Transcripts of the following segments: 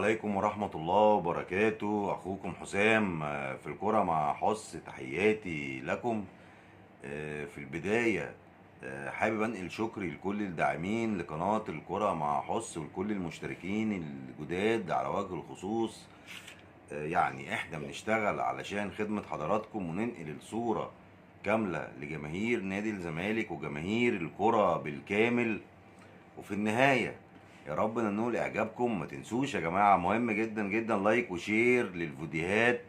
عليكم ورحمة الله وبركاته. أخوكم حسام في الكرة مع حس، تحياتي لكم. في البداية حابب أنقل شكري لكل الداعمين لقناة الكرة مع حس ولكل المشتركين الجداد على وجه الخصوص. يعني احنا بنشتغل علشان خدمة حضراتكم وننقل الصورة كاملة لجماهير نادي الزمالك وجماهير الكرة بالكامل. وفي النهاية يا رب ننول اعجابكم. ما تنسوش يا جماعة، مهم جدا جدا like و share للفيديوهات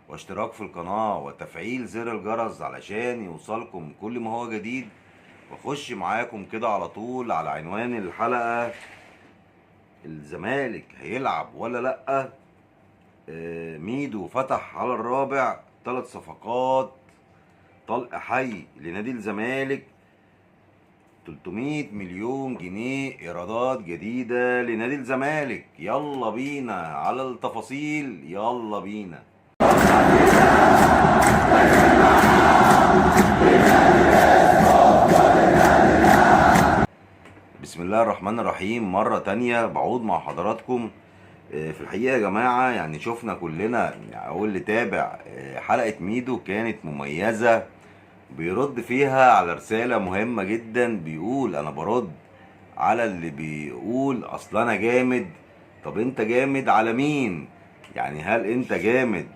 واشتراك في القناة وتفعيل زر الجرس علشان يوصلكم كل ما هو جديد. واخش معاكم كده على طول على عنوان الحلقة: الزمالك هيلعب ولا لأ؟ ميدو فتح على الرابع 3 صفقات طلق حي لنادي الزمالك، 300 مليون جنيه ايرادات جديدة لنادي الزمالك. يلا بينا على التفاصيل، يلا بينا. بسم الله الرحمن الرحيم. مرة تانية بعود مع حضراتكم. في الحقيقة يا جماعة يعني شفنا كلنا، او اللي تابع حلقة ميدو كانت مميزة، بيرد فيها على رسالة مهمة جدا. بيقول انا برد على اللي بيقول اصل انا جامد. طب انت جامد على مين؟ يعني هل انت جامد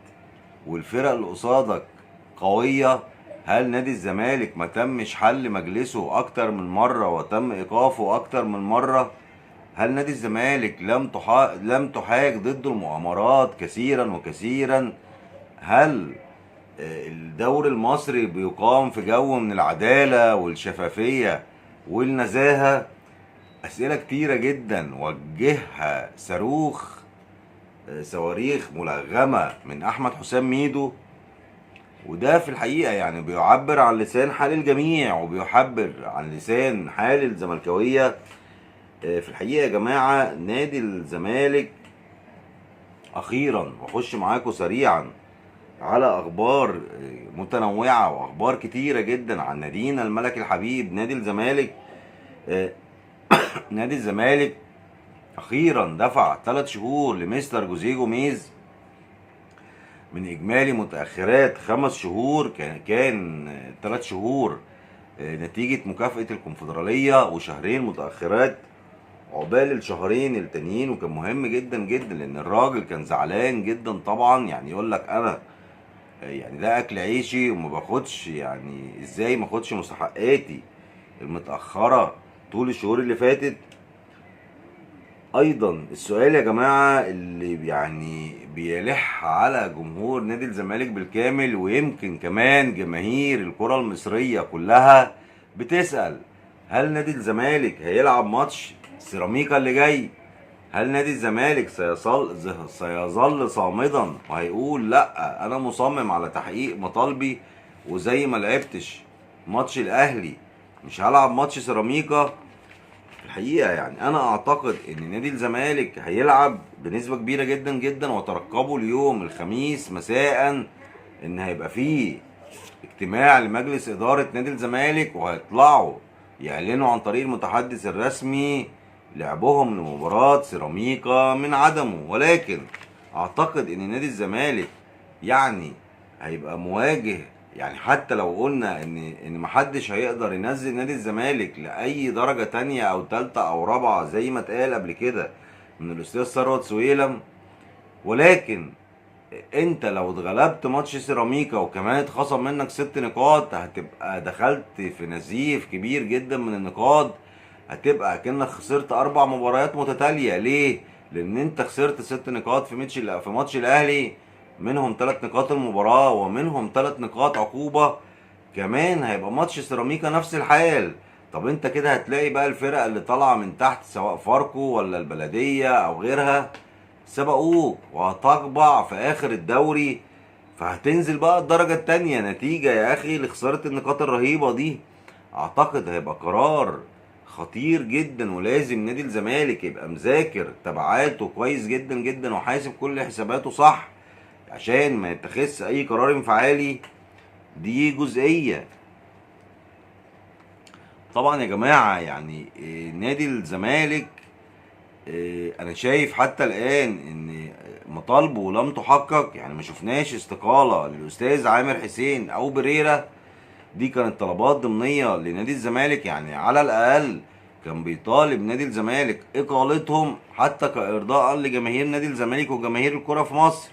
والفرق اللي قصادك قوية؟ هل نادي الزمالك ما تمش حل مجلسه اكتر من مرة وتم ايقافه اكتر من مرة؟ هل نادي الزمالك لم تحاك ضده المؤامرات كثيرا وكثيرا؟ هل الدوري المصري بيقام في جو من العدالة والشفافية والنزاهة؟ أسئلة كتيرة جدا وجهها صواريخ ملغمة من أحمد حسام ميدو، وده في الحقيقة يعني بيعبر عن لسان حال الجميع وبيعبر عن لسان حال الزملكاوية. في الحقيقة يا جماعة نادي الزمالك أخيرا، وأخش معاكم سريعا على اخبار متنوعة واخبار كتيرة جدا عن نادينا الملك الحبيب نادي الزمالك. نادي الزمالك اخيرا دفع 3 شهور لمستر جوزيه جوميز من اجمالي متاخرات 5 شهور. كان 3 شهور نتيجة مكافاة الكونفدراليه وشهرين متاخرات عقبال الشهرين التانيين. وكان مهم جدا جدا لان الراجل كان زعلان جدا طبعا، يعني يقول لك انا يعني ده اكل عيشي وما باخدش، يعني ازاي ما اخدش مستحقاتي المتاخرة طول الشهور اللي فاتت. ايضا السؤال يا جماعة اللي يعني بيلح على جمهور نادي الزمالك بالكامل ويمكن كمان جماهير الكره المصرية كلها بتسال: هل نادي الزمالك هيلعب ماتش سيراميكا اللي جاي؟ هل نادي الزمالك سيظل صامدا وهيقول لا انا مصمم على تحقيق مطالبي، وزي ما لعبتش ماتش الاهلي مش هلعب ماتش سيراميكا؟ الحقيقة يعني انا اعتقد ان نادي الزمالك هيلعب بنسبة كبيرة جدا جدا، وترقبوا اليوم الخميس مساء ان هيبقى فيه اجتماع لمجلس ادارة نادي الزمالك، وهيطلعوا يعلنوا عن طريق المتحدث الرسمي لعبهم لمباراة سيراميكا من عدمه. ولكن اعتقد ان نادي الزمالك يعني هيبقى مواجه، يعني حتى لو قلنا ان محدش هيقدر ينزل نادي الزمالك لاي درجة تانية او تالتة او رابعة زي ما اتقال قبل كده من الاستاذ ثروت سويلم، ولكن انت لو اتغلبت ماتش سيراميكا وكمان اتخصم منك 6 نقاط هتبقى دخلت في نزيف كبير جدا من النقاط، هتبقى كأنك خسرت 4 مباريات متتالية. ليه؟ لأن أنت خسرت 6 نقاط في ماتش الأهلي، منهم 3 نقاط المباراة ومنهم 3 نقاط عقوبة. كمان هيبقى ماتش سيراميكا نفس الحال. طب أنت كده هتلاقي بقى الفرق اللي طالعة من تحت سواء فاركو ولا البلدية أو غيرها سبقوك، وهتقبع في آخر الدوري، فهتنزل بقى الدرجة التانية نتيجة يا أخي لخسارة النقاط الرهيبة دي. أعتقد هيبقى قرار خطير جدا، ولازم نادي الزمالك يبقى مذاكر تبعاته كويس جدا جدا وحاسب كل حساباته صح عشان ما يتخذش اي قرار انفعالي. دي جزئية. طبعا يا جماعة يعني نادي الزمالك انا شايف حتى الان ان مطالبه لم تحقق، يعني ما شفناش استقالة للاستاذ عامر حسين او بريرا، دي كانت طلبات ضمنية لنادي الزمالك، يعني على الاقل كان بيطالب نادي الزمالك اقالتهم حتى كارضاء لجماهير نادي الزمالك وجماهير الكرة في مصر.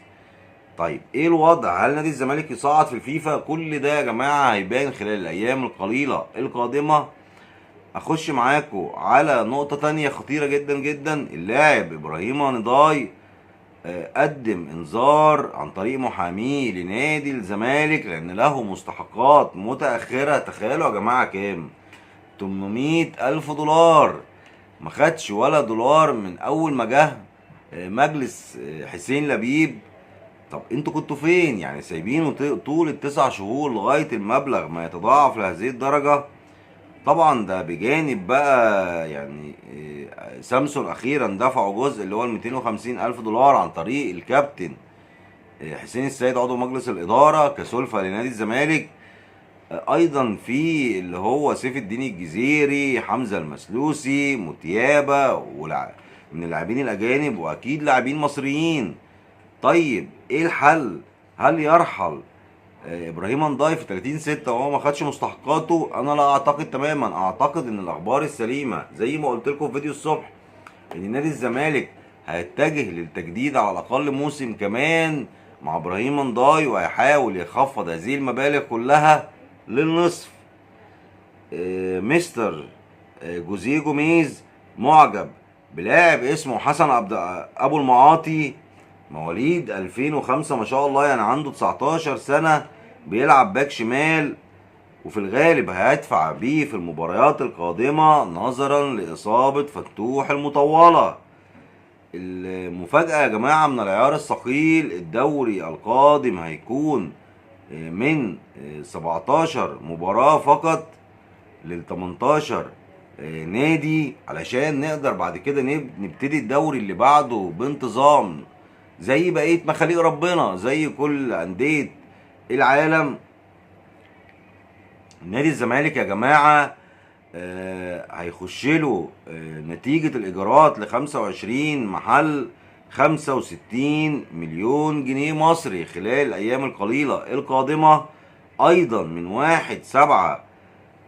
طيب ايه الوضع؟ هل نادي الزمالك يصعد في الفيفا؟ كل ده يا جماعة هيبان خلال الايام القليلة القادمة. اخش معاكم على نقطة تانية خطيرة جدا جدا. اللاعب ابراهيم نضاي قدم انذار عن طريق محاميه لنادي الزمالك لان له مستحقات متأخرة. تخيلوا يا جماعة كام؟ 800,000 دولار. ما خدش ولا دولار من اول ما جه مجلس حسين لبيب. طب انتوا كنتوا فين؟ يعني سايبينه طول التسع شهور لغاية المبلغ ما يتضاعف لهذه الدرجة. طبعا ده بجانب بقى يعني سامسون اخيرا دفعوا جزء اللي هو ال 250,000 دولار عن طريق الكابتن حسين السيد عضو مجلس الادارة كسلفه لنادي الزمالك. ايضا في اللي هو سيف الدين الجزيري، حمزة المسلوسي، متيابه، من اللاعبين الاجانب واكيد لاعبين مصريين. طيب ايه الحل؟ هل يرحل ابراهيم نضاي في 30/6 وهو ما خدش مستحقاته؟ انا لا اعتقد تماما. اعتقد ان الاخبار السليمة زي ما قلت لكم في فيديو الصبح ان نادي الزمالك هيتجه للتجديد على الاقل موسم كمان مع ابراهيم نضاي، وهيحاول يخفض هذه المبالغ كلها للنصف. مستر جوزيه جوميز معجب بلاعب اسمه حسن عبد ابو المعاطي، مواليد 2005 ما شاء الله، يعني عنده 19 سنة، بيلعب باك شمال، وفي الغالب هيدفع بيه في المباريات القادمة نظرا لإصابة فتوح المطولة. المفاجأة يا جماعة من العيار الثقيل، الدوري القادم هيكون من 17 مباراة فقط لل 18 نادي، علشان نقدر بعد كده نبتدي الدوري اللي بعده بانتظام زي بقية مخاليق ربنا، زي كل أندية العالم. نادي الزمالك يا جماعة هيخش له نتيجة الإيجارات ل 25 محل 65 مليون جنيه مصري خلال الأيام القليلة القادمة. أيضا من 1/7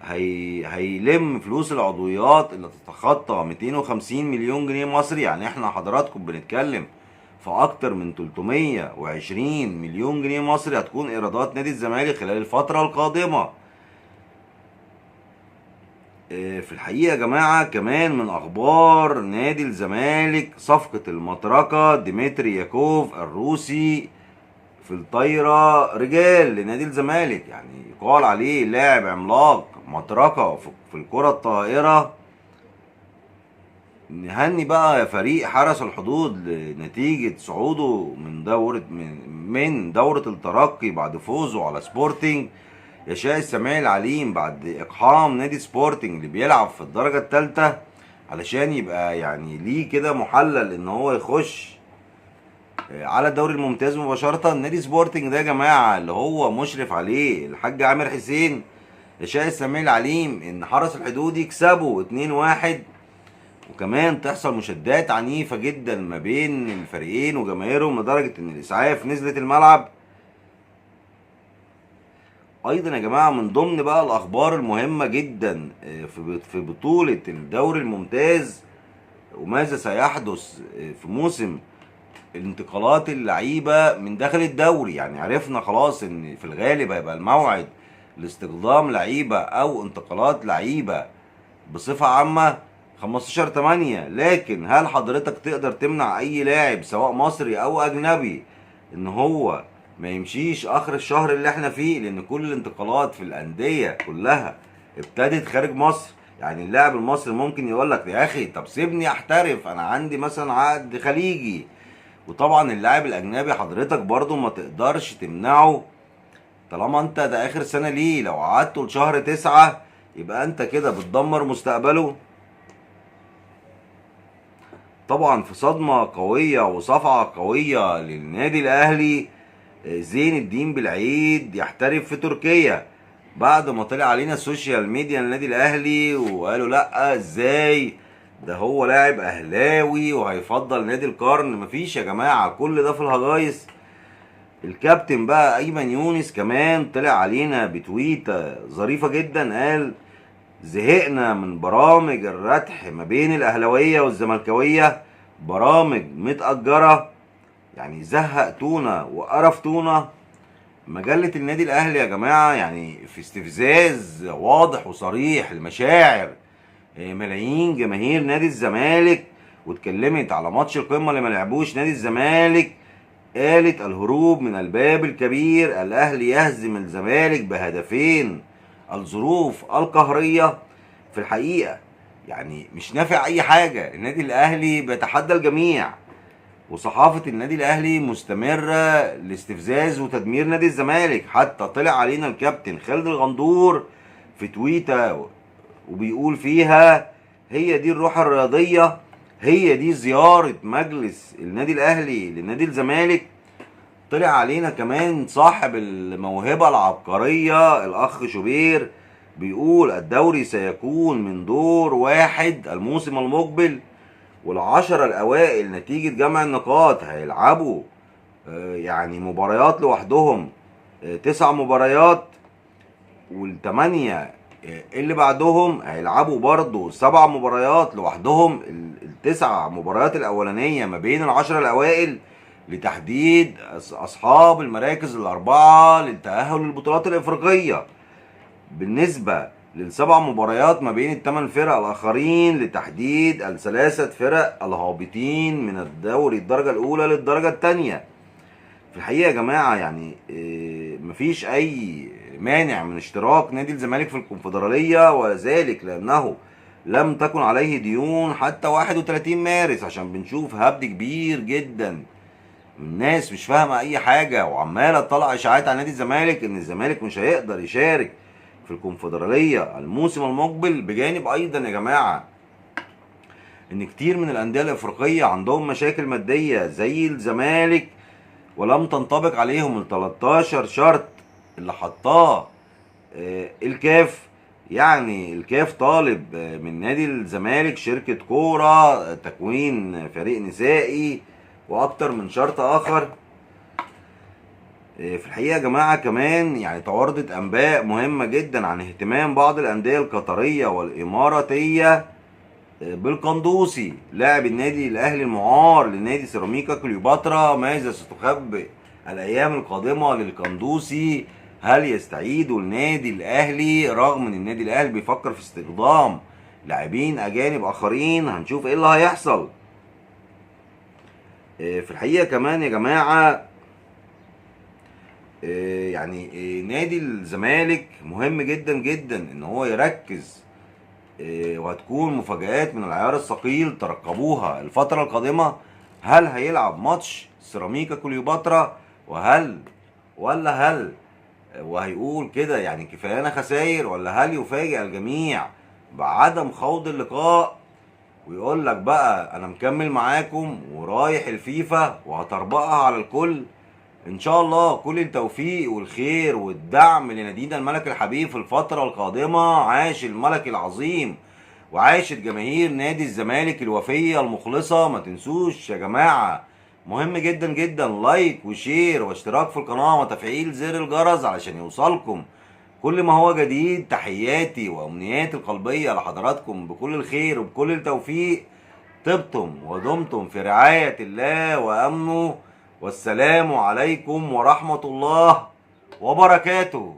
هيلم فلوس العضويات اللي تتخطى 250 مليون جنيه مصري. يعني احنا حضراتكم بنتكلم في أكتر من 320 مليون جنيه مصري هتكون إيرادات نادي الزمالك خلال الفترة القادمة. في الحقيقة يا جماعة كمان من أخبار نادي الزمالك صفقة المطرقة ديمتري ياكوف الروسي في الطايرة رجال لنادي الزمالك، يعني يقال عليه لاعب عملاق مطرقة في الكرة الطائرة. نهني بقى فريق حرس الحدود لنتيجة صعوده من دورة الترقي بعد فوزه على سبورتنج. يشاء السميع العليم بعد اقحام نادي سبورتنج اللي بيلعب في الدرجة الثالثة علشان يبقى يعني ليه كده محلل ان هو يخش على الدوري الممتاز مباشرة. نادي سبورتنج ده يا جماعة اللي هو مشرف عليه الحاج عامر حسين، يشاء السميع العليم ان حرس الحدود يكسبوا 2-1، وكمان تحصل مشادات عنيفة جدا ما بين الفريقين وجماهيرهم لدرجة ان الاسعاف نزلت الملعب. ايضا يا جماعة من ضمن بقى الاخبار المهمة جدا في بطولة الدوري الممتاز وماذا سيحدث في موسم انتقالات اللعيبة من داخل الدوري. يعني عرفنا خلاص ان في الغالب هيبقى الموعد لاستخدام لعيبة او انتقالات لعيبة بصفة عامة 15/8، لكن هل حضرتك تقدر تمنع اي لاعب سواء مصري او اجنبي ان هو ما يمشيش اخر الشهر اللي احنا فيه؟ لان كل الانتقالات في الاندية كلها ابتدت خارج مصر. يعني اللاعب المصري ممكن يقول لك يا اخي طب سيبني احترف، انا عندي مثلا عقد خليجي. وطبعا اللاعب الاجنبي حضرتك برضو ما تقدرش تمنعه طالما انت ده اخر سنة ليه. لو قعدته لشهر 9 يبقى انت كده بتدمر مستقبله. طبعا في صدمة قوية وصفعه قوية للنادي الاهلي، زين الدين بالعيد يحترف في تركيا بعد ما طلع علينا ال social media النادي الاهلي وقالوا لا ازاي ده هو لاعب اهلاوي وهيفضل نادي القرن. مفيش يا جماعة، كل ده في الهجايص. الكابتن بقى ايمن يونس كمان طلع علينا بتويته ظريفة جدا، قال زهقنا من برامج الردح ما بين الاهلاوية والزملكاويه، برامج متأجره، يعني زهقتونا وقرفتونا. مجلة النادي الاهلي يا جماعة يعني في استفزاز واضح وصريح لمشاعر ملايين جماهير نادي الزمالك، واتكلمت على ماتش القمه اللي ما لعبوش نادي الزمالك، قالت الهروب من الباب الكبير، الاهلي يهزم الزمالك بهدفين، الظروف القهريه. في الحقيقة يعني مش نافع اي حاجة، النادي الاهلي بيتحدى الجميع، وصحافه النادي الاهلي مستمرة لاستفزاز وتدمير نادي الزمالك. حتى طلع علينا الكابتن خالد الغندور في تويته وبيقول فيها هي دي الروح الرياضية، هي دي زيارة مجلس النادي الاهلي لنادي الزمالك. طلع علينا كمان صاحب الموهبة العبقرية الاخ شوبير بيقول الدوري سيكون من دور واحد الموسم المقبل، والعشرة الأوائل نتيجة جمع النقاط هيلعبوا يعني مباريات لوحدهم، 9 مباريات، والتمانية اللي بعدهم هيلعبوا برضو 7 مباريات لوحدهم. ال9 مباريات الأولانية ما بين ال10 الأوائل لتحديد أصحاب المراكز ال4 للتأهل للبطولات الإفريقية. بالنسبة لل7 مباريات ما بين ال8 فرق الآخرين لتحديد ال3 فرق الهابطين من الدوري الدرجة الأولى للدرجة الثانية. في الحقيقة يا جماعة يعني مفيش أي مانع من اشتراك نادي الزمالك في الكونفدرالية، وذلك لأنه لم تكن عليه ديون حتى 31 مارس، عشان بنشوف هبد كبير جدا الناس مش فاهمة أي حاجة وعمالة تطلع إشاعات على نادي الزمالك إن الزمالك مش هيقدر يشارك في الكونفدرالية الموسم المقبل. بجانب أيضا يا جماعة إن كتير من الأندية الإفريقية عندهم مشاكل مادية زي الزمالك، ولم تنطبق عليهم ال 13 شرط اللي حطاه الكاف. يعني الكاف طالب من نادي الزمالك شركة كورة، تكوين فريق نسائي، وأكتر من شرط آخر. في الحقيقة يا جماعة كمان يعني تواردت أنباء مهمة جدا عن اهتمام بعض الأندية القطرية والإماراتية بالقندوسي لاعب النادي الأهلي المعار لنادي سيراميكا كليوباترا. ماذا ستخبئ الأيام القادمة للقندوسي؟ هل يستعيد النادي الأهلي رغم أن النادي الأهلي بيفكر في استخدام لاعبين أجانب آخرين؟ هنشوف إيه اللي هيحصل. في الحقيقة كمان يا جماعة يعني نادي الزمالك مهم جدا جدا ان هو يركز، وهتكون مفاجآت من العيار الثقيل ترقبوها الفترة القادمة. هل هيلعب ماتش سيراميكا كليوباترا وهل ولا هل وهيقول كده يعني كفايانا خساير، ولا هل يفاجئ الجميع بعدم خوض اللقاء ويقول لك بقى انا مكمل معاكم ورايح الفيفا وهطربقها على الكل؟ ان شاء الله كل التوفيق والخير والدعم لنادينا الملك الحبيب في الفترة القادمة. عاش الملك العظيم وعاشت جماهير نادي الزمالك الوفية المخلصة. ما تنسوش يا جماعة مهم جدا جدا like و share واشتراك في القناة وتفعيل زر الجرس علشان يوصلكم كل ما هو جديد. تحياتي وامنياتي القلبية لحضراتكم بكل الخير وبكل التوفيق. طبتم ودمتم في رعاية الله وأمنه، والسلام عليكم ورحمة الله وبركاته.